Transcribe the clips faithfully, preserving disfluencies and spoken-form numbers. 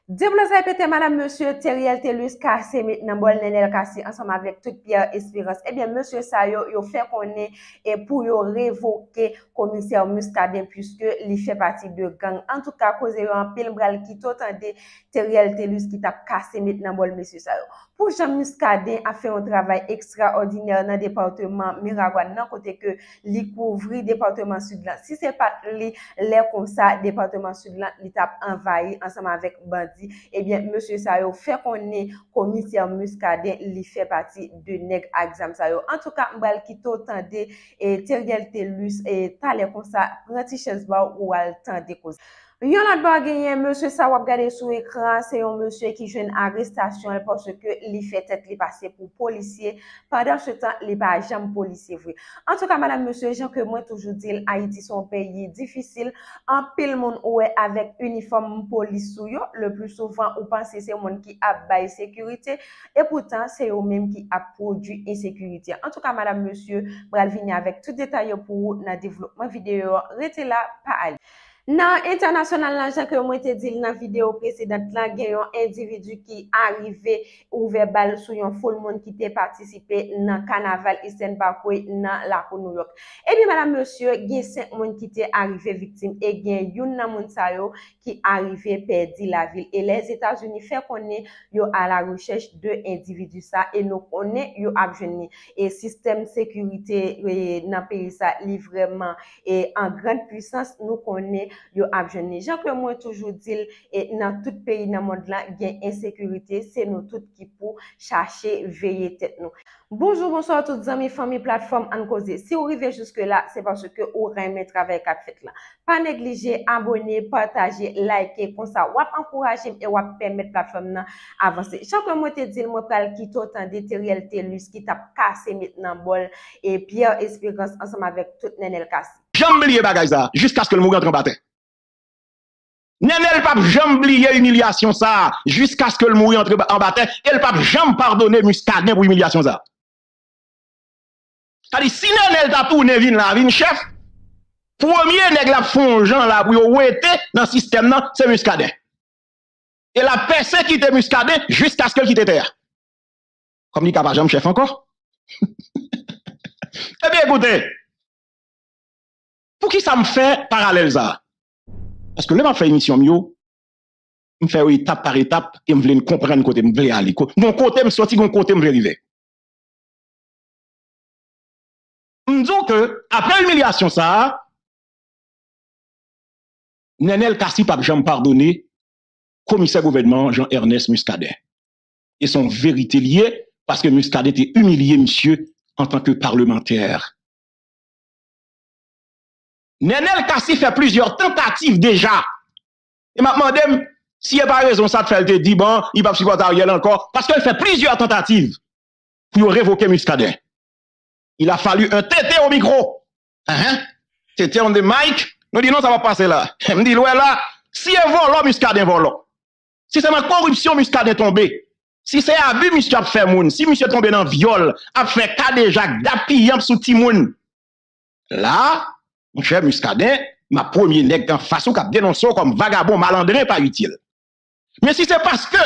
Deblozay pete, madanm, mesye, Theriel Thelus kase met nan bòl Nenel Cassy ansanm avèk tout Pierre Espérance. Ebyen, mesye sa yo, yo fè konnen e pou yo revoke komisè Muscadin, piske li fè pati de gang. Antouka, koze yo anpil, m pral kite w tande Theriel Thelus ki t ap kase met nan bòl mesye sa yo. Pou jan Muscadin ap fè yon travay ekstraòdinè nan depatman Miragwàn nan, kote ke li kouvri depatman Sid lan. Si se pa t li, lè konsa, depatman Sid lan, li t ap anvayi ansanm avèk bandi. Ebyen, mesye sa yo fè konnen komisè Muscadin, li fè pati de nèg ak zam sa yo. Antouka, m pral kite w tande, e, Theriel Thelus, e, talè konsa, pran ti chèz ba w, ou al tande koze. Yon lòt bò genyen, mesye sa w ap gade sou ekran an, se yon mesye ki jwenn arestasyon l paske li fè tèt li pase pou polisye, pandan se tan, li pa janm polisye vre. Antouka, madanm, mesye, jan ke mwen toujou di l, Ayiti se yon peyi difisil. Anpil moun ou wè avèk inifòm polis sou yo, le pli souvan ou panse se moun ki ap bay sekirite, e poutan se yo menm ki ap pwodui ensekirite. Antouka, madanm, mesye, m pral vini avèk tout detay yo pou ou nan devlopman videyo an. Rete la, pa ale. Nan entènasyonal lan, jan ke mwen te di l nan videyo presedan lan, gen yon endividi ki arive ouvè bal sou yon foul moun ki te patisipe nan kanaval Eastern Parkway nan lakou Nouyòk. Ebyen, madanm, mesye, gen senk moun ki te arive viktim e gen youn nan moun sa yo ki arive pèdi lavi l. E Lèzetazini fè konnen yo a la rechèch de endividi sa e nou konnen yo ap jwenn li. E sistèm sekirite, e, nan peyi sa, li vrèman, e, an grand pwisans, nou konnen yo ap jwenn li. Jan ke mwen toujou di l, e, nan tout peyi nan mond lan, gen ensekirite, se nou tout ki pou chache veye tèt nou. Bonjou, bonswa tout zanmi, fanmi platfòm Ann Koze. Si w rive jiske la, se paske ou renmen travay k ap fèt la. Pa neglije abòne, pataje, like, konsa w ap ankouraje m e w ap pèmèt platfòm nan avanse. Jan ke mwen te di l, mwen pral kite w tande Theriel Thelus ki t ap kase met nan bòl e Pierre Espérance ansanm avèk tout Nenel Cassy. Janm bliye bagay sa, jiskaske l mouri antre anba tè. Nenel p ap janm bliye imilyasyon sa a, jiskaske l mouri antre anba tè, e l p ap janm padone Muscadin pou imilyasyon sa a. Sa di, si Nenel ta tounen vin la, vin chèf, premye nèg l ap fè yon jan la pou yo wete nan sistèm nan, se Muscadin. E l ap pèsekite Muscadin jiskaske l kite tè a. Kòm li ka pa janm chèf ankò. Ebyen, ekoute, poukisa m fè paralèl sa a? Paske lè m ap fè emisyon m yo, m fè yo etap pa etap e m vle n konprann kote m vle ale. Ko-, gon kote m soti, gon kote m vle rive. M di w ke, apre imilyasyon sa a, Nenel Cassy p ap janm padone komisè gouvènman an, Jean Ernest Muscadin. E se yon verite li ye, paske Muscadin te imilye misye antanke palemantè. Nenel Cassy fè plizyè tantativ deja. E m ap mande m si e pa rezon sa k fè l te di, bon, li p ap sipòte Ariel ankò, paske l fè plizyè tantativ pou yo revoke Muscadin. Il a fallu un tété au micro. Hein? Tété on the mic. Nou di non, sa p ap pase la. M di l, wè la, si e vòlò, Muscadin vòlò. Si se nan koripsyon Muscadin tonbe, si se abi misye ap fè moun, si misye tonbe nan vyòl, ap fè kadejak, dappiyanp sou timoun, la, monchè Muscadin, m ap premye nèg k anfas ou k ap denonse w kòm vagabon, malandren, pa itil. Men si se paske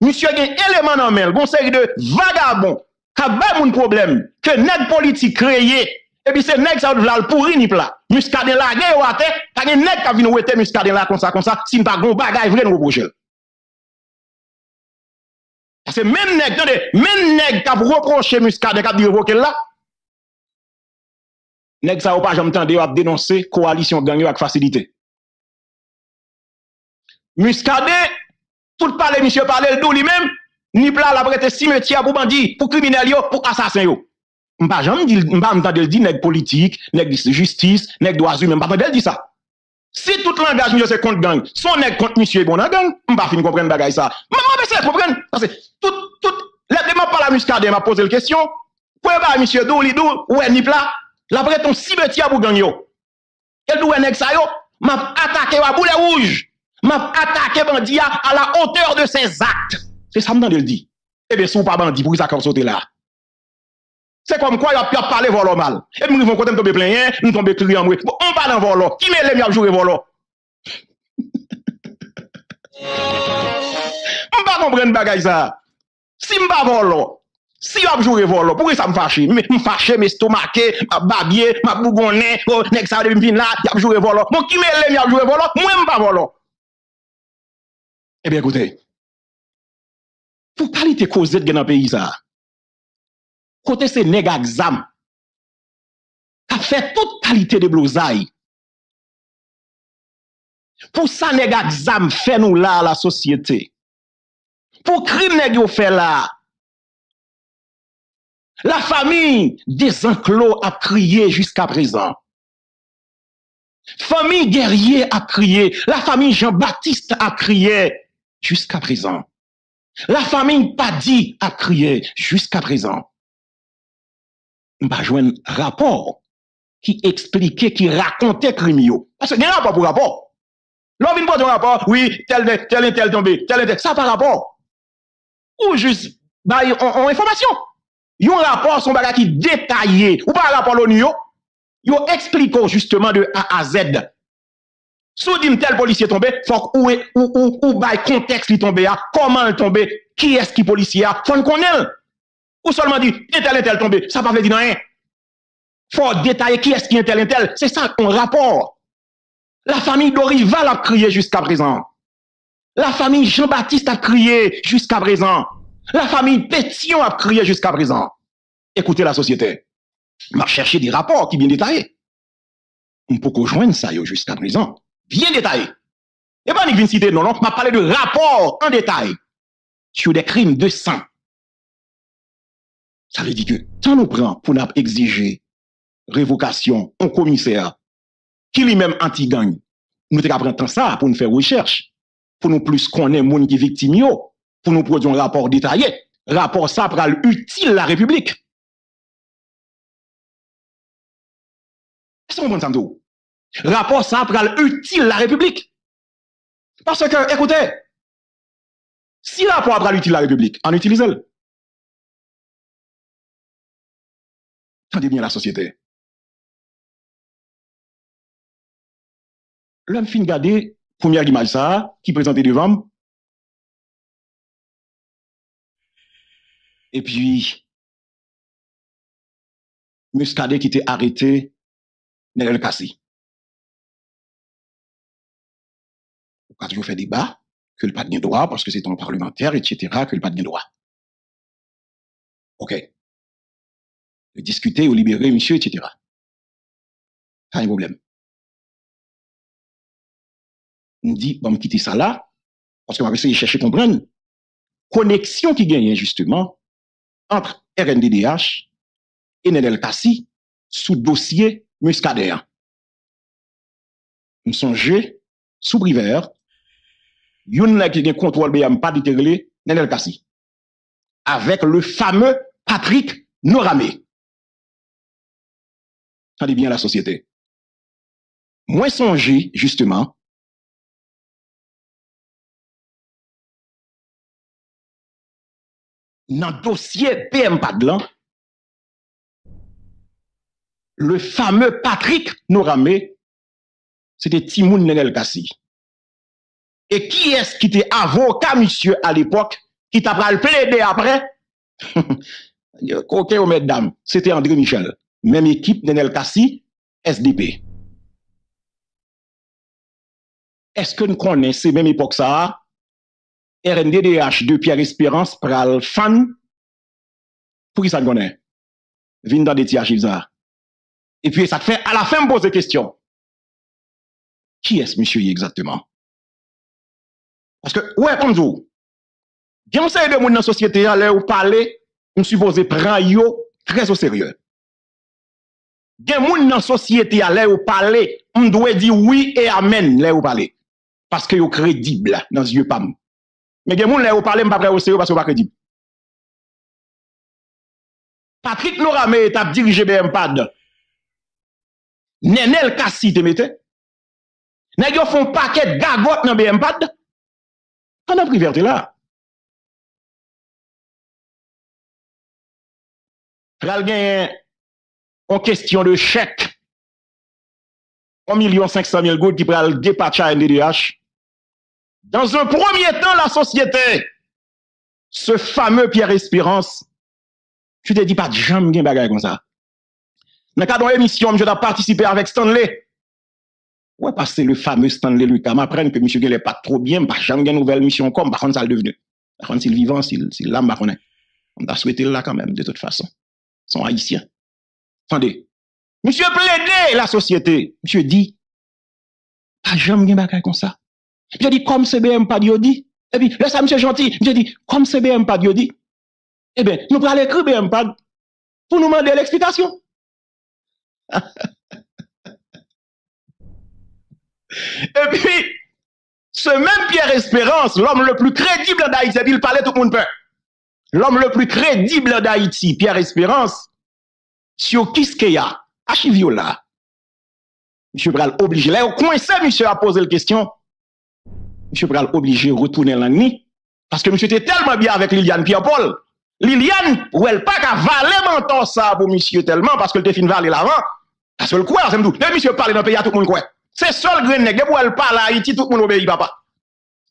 misye gen eleman nan men l, gon seri de vagabon k ap bay moun pwoblèm, ke nèg politik kreye, epi se nèg sa yo t vle al pouri Nip la. Muscadin lage yo atè, pa gen nèg k ap vin wete Muscadin la konsa, konsa, si n pa gon bagay vre n repwoche l. Paske menm nèg, tande, menm nèg k ap repwoche Muscadin k ap di revoke l la, nèg sa yo pa janm tande yo ap denonse kowalisyon gang yo ak fasilite. Muscadin, tout pale misye pale, l di w li menm, Nip la, l ap rete simetyè pou bandi, pou kriminèl yo, pou asasen yo. M pa janm di l, m pa janm tande l di nèg politik, nèg jistis, nèg dwa imen, m pa tande l di sa. Si tout langaj misye se kont gang, se yon nèg kont misye bon nan gang, m pa fin konprann bagay sa. M, m ap eseye konprann, paske tout, tout, lè, lè m ap pale a Muscadin, m ap poze l kesyon, premye bagay misye di w, li di w, ou wè Nip la, l ap rete yon simetyè pou gang yo. E l di w, wè nèg sa yo, m ap atake yo a boulè wouj. M ap atake bandi a à la hauteur de ses actes. Se sa m tande l di. Ebyen, si w pa bandi, poukisa kò w sote la? Se kòmkwa y ap, y ap pale vòlò mal. Epi m rive yon kote, m tonbe plenyen, m tonbe kriye anmwe. Bon, anpalan vòlò, ki mele m y ap joure vòlò? konprann bagay sa. Si m pa vòlò, si y ap joure vòlò, poukisa m fache? M, m fache, m estomake, m ap babye, m ap bougonnen, o, nèg sa yo depi m vin la, y ap joure vòlò. Bon, ki mele m y ap joure vòlò? Mwen m pa vòlò. Ebyen, koute, pou kalite koze k gen nan peyi sa a, kote se nèg ak zam k ap fè tout kalite deblozay, pou sa nèg ak zam fè nou la, lasosyete, pou krim nèg yo fè la, lafanmi Dezanklo ap kriye jiskaprezan. Fanmi Guerrier ap kriye. Lafanmi Jean Baptiste ap kriye jiskaprezan. Lafanmi Pady ap kriye jiskaprezan. M pa jwenn rapò ki eksplike, ki rakonte krim yo. Paske gen rapò pou rapò. Lè w vin pote yon rapò, wi, tèl, tèl entèl tonbe, tèl entèl, sa pa rapò. Ou jis bay yon, yon enfòmasyon. Yon rapò se yon bagay ki detaye. Ou pa rapò Loni yo, yo eksplike w jisteman de A a Z. Si w di m tèl polisye tonbe, fòk ou, ou, ou, ou bay kontèks li tonbe a, kòman l tonbe, kiyès ki polisye a, fò n konnen l. Ou sèlman di, entèl, entèl tonbe, sa pa vle di nanyen. Fò w detaye kiyès ki entèl, entèl. Se sa, yon rapò. Lafanmi Dorival ap kriye jiskaprezan. Lafanmi Jean Baptiste ap kriye jiskaprezan. Lafanmi Pétion ap kriye jiskaprezan. Ekoute, lasosyete, m ap chèche de rapò ki byen detaye. M poko jwenn sa yo jiskaprezan. Byen detaye. E pa annik vin site non, non. M ap pale de rapò an detay sur des crimes de sang. Sa vle di ke tan nou pran pou n ap egzije revokasyon yon komisè ki li menm anti-gang, nou te ka pran tan sa pou n fè rechèch, pou nou plis konnen moun ki viktim yo, pou nou pwodui yon rapò detaye. Rapò sa pral itil larepiblik. Èske w konprann sa m di w? Rapò sa a pral itil larepiblik. Paske, ekoute, si rapò a pral itil larepiblik, ann itilize l. Tande byen, lasosyete. Lè m fin gade premyè imaj sa a ki prezante devan m, epi Muscadin ki te arete Nenel Cassy. Ou ka toujou fè deba ke l pa t gen dwa, paske se te yon palemantè, etsetera, ke l pa t gen dwa. Oke. Yo diskite, yo libere misye, etsetera. Pa gen pwoblèm. M di, ban m kite sa la, paske m ap eseye chèche konprann koneksyon ki genyen, jisteman, ant R N D D H e Nenel Cassy sou dosye Muscadin an. M sonje, sou Privert, youn nan ki gen kontwòl B M Pad, li te rele Nenel Cassy, avèk le fameux Patrick Norame. Tande byen, lasosyete. Mwen sonje, jisteman, nan dosye B M Pad lan, le fameux Patrick Norame, se te timoun Nenel Cassy. E kiyès ki te avoka misye alepòk ki ta pral plede apre? Koken yo, mètdam, se te André Michel. Menm ekip Nenel Cassy, S D P. Èske n konnen se menm epòk sa a, R N D D H de Pierre Espérance pral fann? Poukisa n konnen? Vin tande ti achiv sa a. Epi e sa k fè, alafen, m poze kesyon. Kiyès misye ye egzakteman? Paske, ou wè, pou m di w, gen yon seri de moun nan sosyete a, lè yo pale, m sipoze pran yo trè o serye. Gen moun nan sosyete a, lè yo pale, m dwe di wi e amèn lè yo pale. Paske yo kredib nan zye pa m. Men gen moun, lè yo pale, m pa pran yo serye paske yo pa kredib. Patrick Norame t ap dirije B M Pad. Nenel Cassy te mete. Nèg yo fè yon pakèt gagòt nan B M Pad. Pandan Privert te la. Pral genyen yon kesyon de chèk yon milyon senk san mil goud ki pral depatche a R N D D H. Dans un premier temps, la société, Ce fameux Pierre Espérance, misye te di pa t janm gen bagay konsa. Nan kad yon emisyon, misye t ap patisipe avèk Stanley. Ou wè, pase le fameux Stanley Lucas, m aprann ke misye genlè pa t twò byen, m pa janm gen nouvèl misye ankò, m pa konn sa l devni. M pa konn si l vivan, si l, si l la, m pa konnen. M ta swete l la kanmenm, de tout fason. Se yon Ayisyen. Tande. Misye plede lasosyete. Misye di, pa janm gen bagay konsa. Misye di, kòm se B M pad yo di. Epi, lè sa misye janti, misye di, kòm se B M pad yo di. Eben, nou pral ekri B M pad pou nou mande l eksplikasyon. Epi, ce même Pierre Espérance, l'homme le plus crédible d'Haïti, epi l pale tout moun pè. L'homme le plus crédible d'Haïti, Pierre Espérance, sur Kiskeya, achiv yo la. Misye pral oblije, lè yo kwense misye ap poze l kesyon, misye pral oblije retounen lang li, paske misye te tèlman byen avèk Liliane Pierre Paul. Liliane, wè l pa ka vale mantò sa pou misye tèlman, paske l te fin vale l avan, paske l kwè, se m di w, depi misye pale nan peyi a, tout moun kwè. Se sèl grenn nèg, depi w wè l pale Ayiti, tout moun obeyi, papa.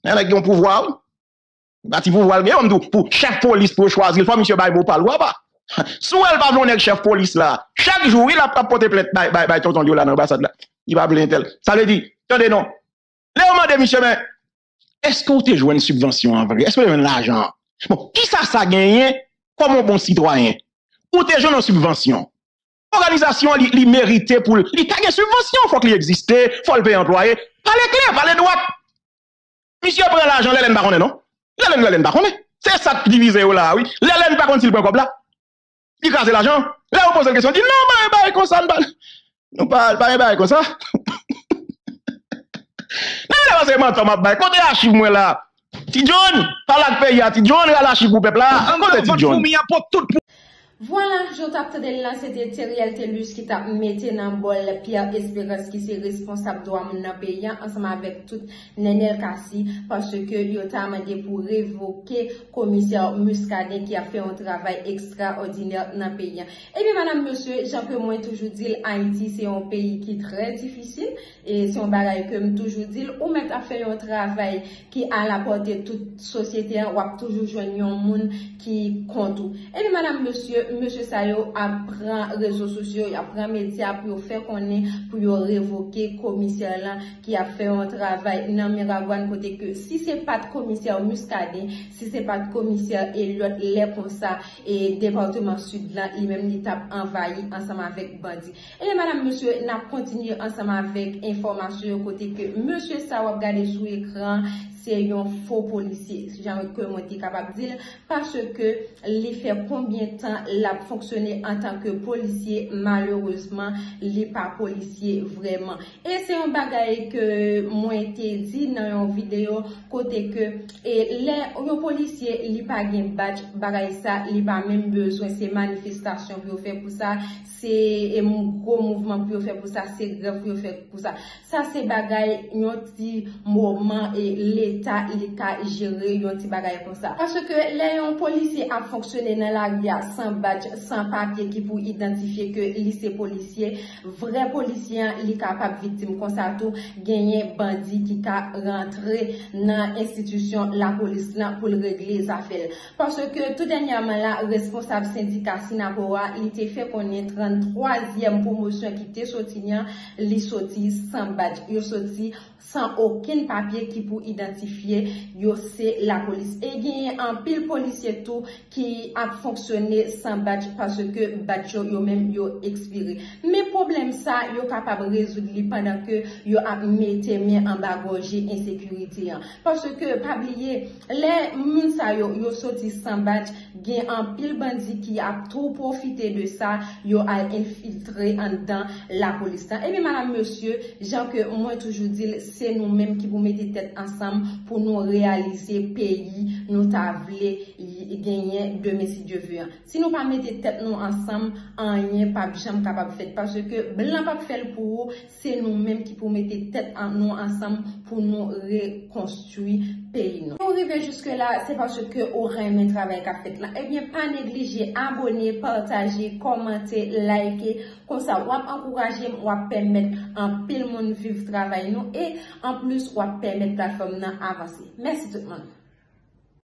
Nèg gen yon pouvwa, wi. Pa ti pouvwa l gen, m di w, pou chèf polis pou yo chwazi l, fò misye bay mo pa l, wi, apa. Si w wè l pa vle yon nèg chèf polis la, chak jou, wi, l ap, ap pote plent bay, bay, bay tonton l yo la nan anbasad la. Li pa vle entèl. Sa vle di, tande non. Lè yo mande misye, men, èske w te jwenn sibvansyon an vre? Èske w te jwenn lajan an? Bon, kisa sa genyen kòm yon bon sitwayen? Ou te jwenn yon sibvansyon. Òganizasyon an, li, li merite pou l, li ka gen sibvansyon, fòk li egziste, fò l peye anplwaye. Pale klè, pale dwat. Misye pran lajan, Lèlèn pa konnen non. Lèlèn, Lèlèn pa konnen. Se sa k divize yo la a, wi. Lèlèn pa konn si l pran kòb la. Li kraze lajan. Lè yo poze l kesyon, li di, non, pa gen bagay konsa, n pa, nou pa, pa gen bagay konsa. Nan lè pase mantò m ap bay, kote achiv mwen la? Ti John, pale ak peyi a, Ti John, rale achiv pou pèp la. Kote Ti John? Vwala, jan w t ap tande l la, se te Theriel Thelus ki t ap mete nan bòl Pierre Espérance ki se responsab dwa moun nan peyi a, ansanm avèk tout Nenel Cassy, paske yo ta mande pou revoke komisè Muscadin ki ap fè yon travay ekstraòdinè nan peyi a. Ebyen, madam, mesye, jan ke mwen toujou di l, Ayiti se yon peyi ki trè difisil, e se yon bagay ke m toujou di l, ou mèt ap fè yon travay ki alapòte tout sosyete a, w ap toujou jwenn yon moun ki kont ou. Ebyen, madam, mesye, mesye sa yo ap pran rezo sosyo, y ap pran medya pou yo fè konnen, pou yo revoke komisè lan ki ap fè yon travay nan Miragwàn, kote ke si se pa t komisè Muscadin, si se pa t komisè Elliot, lè konsa, e depatman Sid lan, li menm li t ap anvayi ansanm avèk bandi. Ebyen, madam, mesye, n ap kontinye ansanm avèk enfòmasyon yo kote ke mesye sa w ap gade sou ekran, se yon fo polisye. Jan ke mwen te kapab di l, paske li fè konbyen tan l ap fonksyone antanke polisye, malerezman, li pa polisye vrèman. E se yon bagay ke mwen te di nan yon videyo kote ke, e lè yon polisye li pa gen badj, bagay sa, li pa menm bezwen, se manifestasyon pou yo fè pou sa, se, e, mou-, gwo mouvman pou yo fè pou sa, se grèv pou yo fè pou sa. Sa se bagay yon ti moman e Leta li ka jere yon ti bagay konsa. Paske lè yon polisye ap fonksyone nan lari a san badj, san papye ki pou idantifye ke li se polisye, vrè polisye an, li kapab viktim konsa tou, genyen bandi ki ka rantre nan enstitisyon lapolis lan pou l regle zafè l. Paske tou dènyèman la, responsab sendika Synapoha, li te fè konnen tranntwazyèm pwomosyon ki te soti an, li soti san badj. Yo soti san okenn papye ki pou idantifye yo se lapolis. E genyen anpil polisye tou ki ap fonksyone san badj paske badj yo, yo menm, yo ekspire. Men pwoblèm sa, yo kapab rezoud li pandan ke yo ap mete men anba gòje ensekirite an. Paske, pa bliye, lè moun sa yo, yo soti san badj, gen anpil bandi ki ap tou pwofite de sa, yo al enfiltre anndan lapolis lan. Ebyen, madam, mesye, jan ke mwen toujou di l, se nou menm ki pou mete tèt ansanm pou nou reyalize peyi nou ta vle y-, genyen demen, si Dye ve an. Si nou pa mete tèt nou ansanm, anyen p ap janm kapab fèt, paske blan p ap fè l pou ou, se nou menm ki pou mete tèt an-, nou ansanm pou nou rekonstwi peyi nou. Si w rive jiske la, se paske ou renmen travay k ap fèt lan. Ebyen, pa neglije abòne, pataje, kòmante, like. Konsa, w ap ankouraje m, w ap pèmèt anpil moun viv travay nou e, anplis, w ap pèmèt platfòm nan avanse. Mèsi tout moun.